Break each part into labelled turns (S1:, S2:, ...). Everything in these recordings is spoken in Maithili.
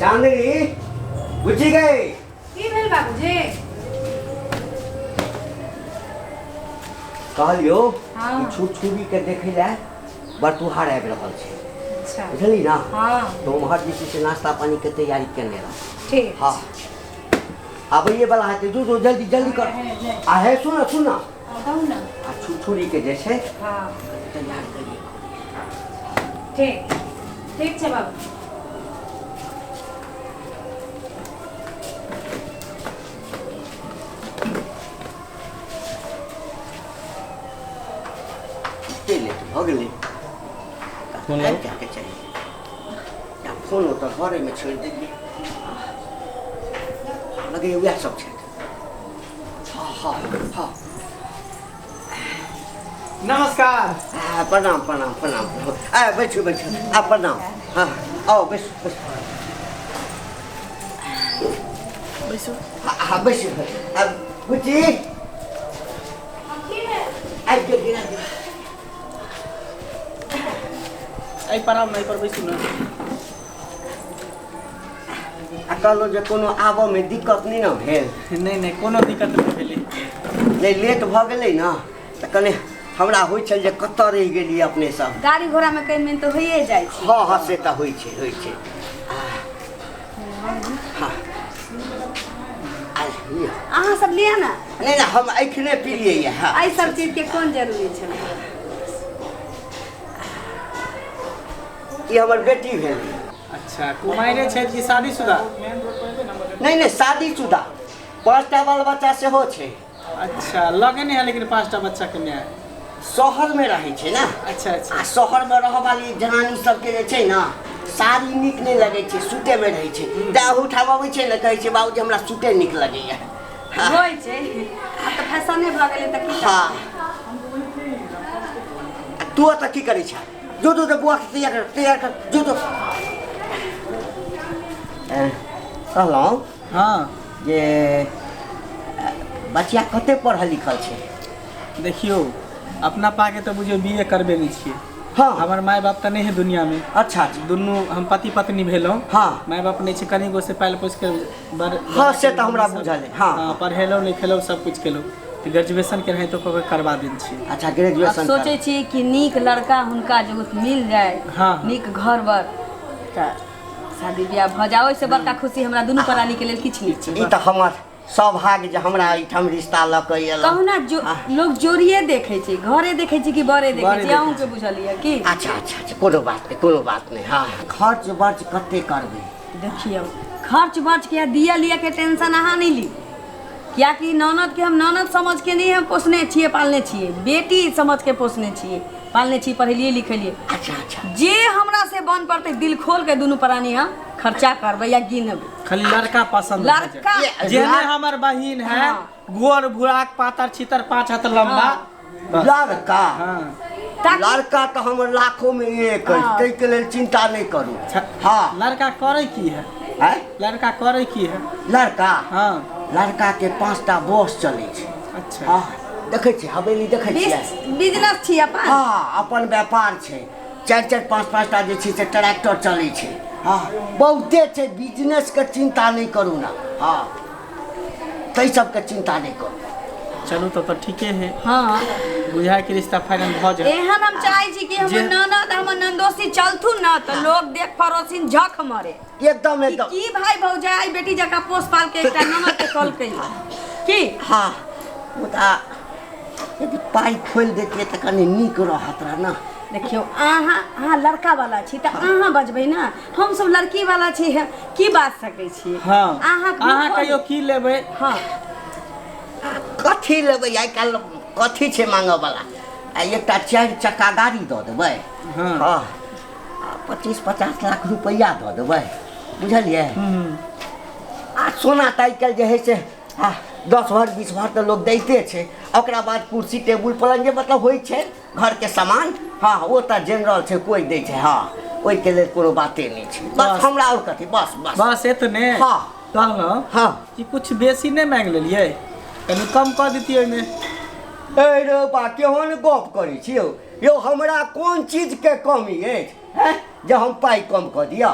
S1: चांदनी बुझी गई।
S2: की भेल बाबूजी?
S1: कहलियो
S2: हाँ।
S1: कि छुरछुरी के देखै लए बटुहार आबि रहल छै।
S2: अच्छा।
S1: बुझली ना?
S2: हाँ।
S1: तऽ उम्हर जे छै से नाश्ता पानी के तैयारी केने रह।
S2: ठीक।
S1: हाँ, आबैए वाला हेतै। जो जो, जल्दी जल्दी कर। आ हे, सुन सुन।
S2: हाँ, कहू ना।
S1: आ छुरछुरी के जे छै
S2: हाँ
S1: तैयार करिए।
S2: ठीक ठीक छै बाबू।
S1: कते लेट भऽ गेलै।
S3: फोन
S1: आबि जाके चाही। आ फोन ओतऽ घरेमे छोड़ि देलियै। लगैए उएह सब छथि। हँ हँ हँ।
S3: नमस्कार।
S1: आ, प्रणाम प्रणाम प्रणाम। आ बैठू बैठू। आ प्रणाम। हँ, आउ, बैसू बैसू।
S3: बैसू।
S1: हँ हँ, बैसू। आ बुच्ची।
S2: की भेल?
S1: आबि गेल गिरा गेल।
S3: एहि पर आउ ने, एहि पर बैसू ने।
S1: आ कहलहुँ जे कोनो आबऽमे दिक्कत नहि ने भेल?
S3: नहि नहि, कोनो दिक्कत नहि भेलै।
S1: नहि, लेट भऽ गेलै ने तऽ कने हमरा होइ छल जे कतऽ रहि गेलियै अपने सब।
S4: गाड़ी घोड़ामे कनि मनि तऽ होइए जाइ छै।
S1: हँ हँ, से तऽ होइ छै, होइ छै। हँ, आ लिअ।
S4: अहाँ सब लिअ ने।
S1: नहि नहि, हम एखने पीलियै। हँ।
S4: एहि सब चीजके कोन जरूरी छलै?
S1: ई हमर बेटी भेल।
S3: अच्छा, कुमारिे छथि कि शादीशुदा?
S1: नहि नहि, शादीशुदा, 5टा बाल बच्चा सेहो छै।
S3: अच्छा, लगे नहि है लेकिन 5टा बच्चाके माय।
S1: शहरमे रहै छै ने।
S3: अच्छा अच्छा।
S1: आ शहरमे रहऽ वाली जनानी सबके जे छै ने, साड़ी नीक नहि लगै छै, सूटेमे रहै छै। तैं ओहूठाम अबै छै ने, कहै छै बाबूजी हमरा सूटे नीक लगैया। हँ।
S4: होइ छै, आब तऽ फैशने भऽ गेलै तऽ की।
S1: हँ, आ तू ओतऽ की करै छह? जो जो जो, बौआके तैयार कर, तैयार कर, जो जो। कहलहुँ जे बचिया कते पढ़ल लिखल छै?
S3: देखियौ, अपना पाके तऽ बुझियौ बी ए करबे नहि छियै। हमर माय बाप तऽ नहि है दुनियामे।
S1: अच्छा अच्छा।
S3: दुनू हम पति पत्नी भेलहुँ। माय बाप नहि छै, कनि गो से पालि पोसि के बड़।
S1: हँ, से तऽ हमरा बुझल अइ। हँ।
S3: पढ़ेलहुँ लिखेलहुँ, सब किछु केलहुँ, तऽ ग्रेजुएशन केनाहितो कऽ के करबा देने छियै।
S1: अच्छा।
S4: आब
S1: ग्रेजुएशन।
S4: सोचै छियै कि नीक लड़का हुनका जुगुत मिल जाय, नीक घर बर, तऽ शादी बियाह भऽ जाय, ओहिसँ बड़का खुशी हमरा दुनू प्राणीके लेल किछु नहि छै।
S1: ई तऽ हमर सौभाग्य जे हमरा एहिठाम रिश्ता लऽ कऽ एलहुँ।
S4: कहुना जो लोग जोड़िए देखै छै, घरे देखै छै कि बरे देखै
S3: बरे
S4: छै?
S3: देखै।
S4: अहूँके बुझल यऽ की?
S1: अच्छा अच्छा अच्छा, कोनो बात नहि, कोनो बात नहि। हँ, खर्च बर्च कते करबै?
S4: देखियौ, खर्च बर्च के दिया लिया के टेंशन अहाँ नहि ली, कियाकि ननद के हम ननद समझ के नहि हम पोसने छियै पालने छियै, बेटी समझ के पोसने छियै पालने छियै, पढ़ेलियै लिखेलियै।
S1: अच्छा अच्छा।
S4: जे हमरा से बन पड़तै, दिल खोल के दुनू प्राणी हम खर्चा करबै या गिनबै।
S3: खाली लड़का पसंद भऽ जाय।
S4: लड़का
S3: जेहने हमर बहिन है, गोर भुराक पातर छितर 5 हाथ लम्बा, बस।
S1: लड़का?
S3: हाँ।
S1: लड़का तऽ हमर लाखों में एक अछि। ताहिके लेल चिंता नहि करू। हँ।
S3: लड़का करै की है?
S1: आँय?
S3: लड़का करै की है?
S1: लड़का?
S3: हाँ।
S1: लड़का के 5टा बस चलै छै।
S3: अच्छा।
S1: हँ, देखै छियै हवेली, देखै छियै?
S4: बिजनेस छी अपन।
S1: हँ, अपन व्यापार छै। 4 4 5 5टा जे छै से ट्रैक्टर चलै छै। हँ, बहुते छै। बिजनेसके चिंता नहि करू ने। हँ, ताहि सबके चिंता नहि करू।
S3: चलू, तब तऽ ठीके है। बुझाय के रिश्ता फाइनल भऽ जाए।
S4: एहन हम चाहै छी कि हमर ननद हमर ननदोसी चलथुन ने तऽ लोग देख पड़ोसिन झख मरे।
S1: एकदम।
S4: कि
S1: एकदम।
S4: की भाई भौजाई बेटी जकाँ पोस पाल के एकटा ननद के कलकै की।
S1: हँ, मुदा यदि पाइ खोलि दैतियै तऽ कनि नीक रहत रह ने।
S4: देखियौ, अहाँ अहाँ लड़का वाला छी तऽ अहाँ बजबै ने, हमसब लड़की वाला छी, की बाज सकै छी? अहाँ
S3: अहाँ कहियो की लेबै?
S4: हँ।
S1: कथी लेबै? आइ काल्हि कथी छै मांगऽवला? आ एकटा 4 चक्का गाड़ी दऽ देबै। हँ, आ 25-50 लाख रुपैआ दऽ देबै, बुझलियै? आ सोना तऽ आइ काल्हि जे हइ से 10 भर 20 भर तऽ लोक दैते छै। ओकरा बाद कुर्सी टेबुल पलङ्ग जे मतलब होइ छै घरके सामान, हँ, ओ तऽ जनरल छै, कोइ दै छै। हँ, ओहिके लेल कोनो बाते नहि छै। बस।
S3: बस।
S1: हमरा आओर कथी? बस बस।
S3: बस एतने?
S1: हँ।
S3: कहलहुँ कि कुछ बेसी नहि मांगि लेलियै? कनि कम कऽ दैतियै ओहिमे।
S1: ए रे बा, केहन गप करै छी यौ? यौ, हमरा कोन चीजके कमी अछि, हैं, जे हम पाइ कम कऽ दिअ?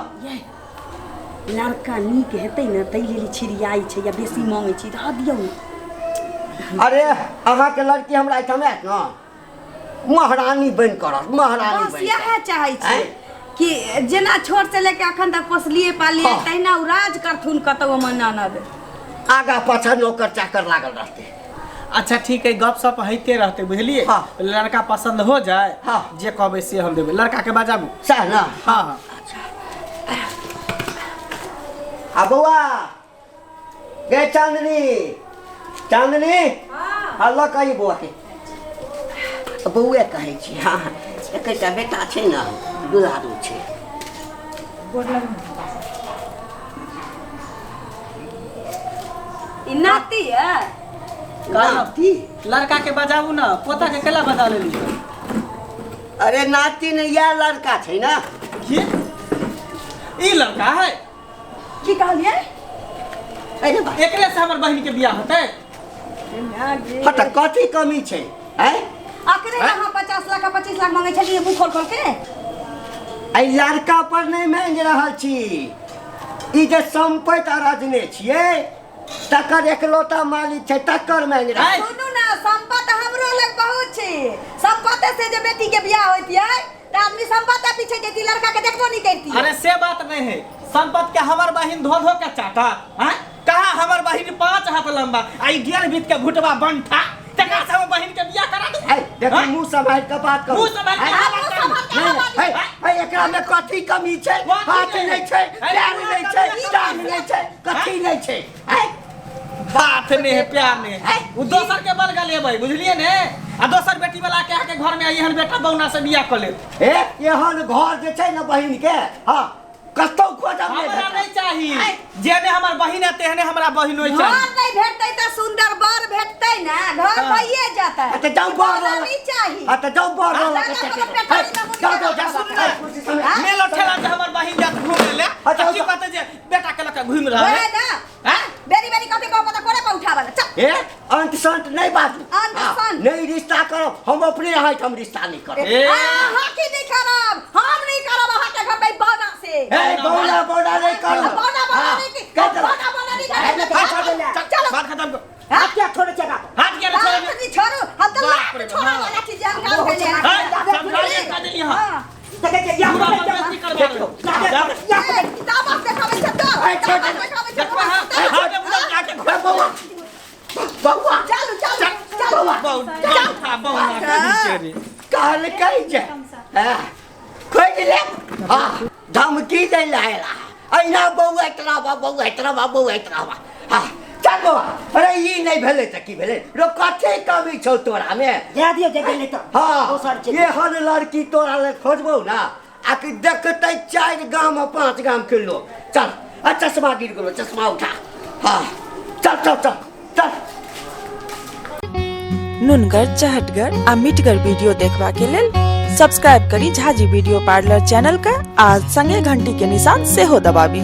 S4: लड़का नीक हेतै ने ताहि लेल छिड़ियाइ छै या बेसी मांगै छै, रह दियौ ने।
S1: अरे अहाँके लड़की हमरा एहिठाम आयत ने, महारानी बनि कऽ रहत, महारानी
S4: बस
S1: बनि
S4: इएह चाहै छी
S1: आँय?
S4: कि जेना छोट से लेके अखन तक पोसलिए पालिए
S1: हाँ।
S4: तहिना ओ राज करथुन कतौ हमर ननद।
S1: आगा पाछा नौकर चाकर लागल रहतै।
S3: अच्छा ठीक है, गप सप होइते रहतै, बुझलिए?
S1: हाँ।
S3: लड़का पसंद हो जाए,
S1: हाँ।
S3: जे कहबै से हम देबै। लड़का के बजाबू।
S1: सएह ने?
S3: हाँ हाँ।
S1: आ बौआ गे, चांदनी, चांदनी,
S2: हाँ।
S1: आ लऽ कऽ बौआ के, बौए कहै छी। हाँ, एकेटा बेटा छै ने, दुलारू छै।
S2: गोर लगू।
S4: ई नाती है?
S1: नाती।
S3: लड़का के बजाबू ना, पोता के केला बजा लेली?
S1: अरे नाती ने, इएह लड़का छै ने।
S3: की ई लड़का है?
S4: की कहलिए?
S1: अरे बा।
S3: एकरे से हमर बहिन के बियाह होतै?
S1: हँ तऽ कथी कमी छै, आँय?
S4: अकरे अहाँ 50 लाख आ 25 लाख मांगै छलियै मुँह खोल खोल के।
S1: एहि लड़का पर नहि मांगि रहल छी, ई जे सम्पति अरजने छियै तकर एकलौता मालिक छै, तकर मांगि रहल
S3: आँय?
S4: सुनू ने, सम्पत्ति हमरो लग बहुत छै। सम्पत्ति से जे बेटी के बियाह होइतियै तऽ आदमी सम्पत्ति पीछे जैती, लड़का के देखबो नहीं करती।
S3: अरे से बात नहीं है, संपत के हमर बहिन धो धो के चाटा हैं। कहा हमर बहिन 5 हाथ लंबा आ ई 1.5 बीत के भुटवा बंठा, तकरा से हमर बहिन के बियाह करा दू?
S1: है, देखू,
S3: हाँ?
S1: मुँह सम्हारि कऽ बात करू।
S3: मुँह सम्हारि के
S1: आँय?
S3: बात करू।
S1: नहीं, नहीं, है, है, एकरा में कथी कमी छै?
S3: कथी
S1: हाथ
S3: नहि?
S1: नहि छै,
S3: अरे
S1: पैर नहि छै,
S3: कथी
S1: टांग नहि छै, कथी नहि छै, आँय?
S3: बात नहीं है, प्यार नहीं है।
S1: आँय?
S3: उ दोसर के बल गलेबै, बुझलिए ने? आ दोसर बेटी वाला के अहाँके घर में एहन बेटा बौना से बियाह कऽ लेत।
S1: हे, एहन घर जे छै ने बहिन के, हाँ, कतौ खोजब नहि
S3: हमरा
S1: भेटत।
S3: नहीं चाही। जेने हमर बहिन है तेहने हमरा बहिन होय
S4: घर
S3: चाही।
S4: नहीं भेटतै तऽ सुंदर बर भेटतै ने, घर
S3: हाँ।
S4: भइए जेतै।
S1: आ तऽ जाउ बर
S4: घर नहीं चाही।
S1: आ तऽ जाउ बर
S4: हाँ,
S1: लऽ के
S4: दादा
S1: चलि
S4: कोनो पेटारी में मुनि
S1: जाउ, जाउ,
S4: के
S1: जाउ,
S4: राखब।
S1: जाउ, कुर्सी समेट।
S4: हाँ?
S3: मेलो ठेला जे हमर बहिन जात घूमे ले,
S1: अच्छा,
S3: तऽ की
S1: अच्छा।
S3: कहतै जे बेटा के लऽ के घूमि रहल
S4: ओए
S3: है?
S4: ना,
S3: हैं?
S4: बेरी बेरी कथी कहबो तऽ कोरे पर उठाबऽ ले, चल।
S1: हे, अंत संत नहीं बाजू।
S4: अंत
S1: हाँ,
S4: संत।
S1: नहीं रिश्ता करो, हम अपने यहाँ हम रिश्ता नहीं करब।
S3: ए।
S4: अहाँ की नहीं करब, हम नहीं करब अहाँके घर में बौना से।
S1: हे, बौना बौना नहीं करो।
S4: बौना बौना
S1: हाँ,
S4: नहीं की-
S1: कह दो।
S4: बौना बौना नहीं
S1: हे,
S4: करब।
S1: हाथ छोड़ दे।
S4: चलो।
S3: बात खत्म कर।
S1: हाथ क्या छोड़े चला?
S3: हाथ के छोड़े।
S4: लात नहीं छोड़ू, हम तो
S3: बाप रे
S4: लात छोड़ो
S3: बाप।
S4: वाला चीज हम काम कर
S3: हैं? समझाइए का देली यहाँ।
S4: हाँ।
S1: देखै छियै, यहाँ
S3: पूरा
S1: पर
S3: बदमाशी करवा
S1: देखियौ,
S3: रहे।
S1: यहाँ पर, यहाँ पर।
S4: ए, किताब देखाबै छै तो,
S1: ए, छोड़
S4: किताब
S1: दे।
S4: देखाबै छै
S3: देखबै हाँ,
S4: तो।
S3: हाथ में उधर जाके
S1: हे, बौआ, बौआ,
S4: चलू चलू चलू।
S1: बौआ।
S3: बौना बौना कहीं के रे।
S1: कहलकै जे हेँ, खोजि लेब। हाँ, धमकी दै लए आयल अहिना, बौआइत रहबा, बौआइत रहबा, बौआइत रहबा। हाँ, चल बौआ। अरे ई नहि भेलै तऽ की भेलै रो? कथी कमी छौ तोरामे?
S5: जा दियौ, जे गेलै तऽ
S1: हाँ,
S5: दोसर छै।
S1: एहन लड़की तोरा लए खोजबौ ने आ कि देखतै 4 गाम आ 5 गाम के लोग। चल, आ चश्मा गिर गेलो, चश्मा उठा। हाँ, चल चल चल चल।
S6: नुनगर, चहटगर आ मिठगर वीडियो देखबा के लेल सब्सक्राइब करी झाजी वीडियो पार्लर चैनल के आ संगे घंटी के निशान सेहो दबाबी।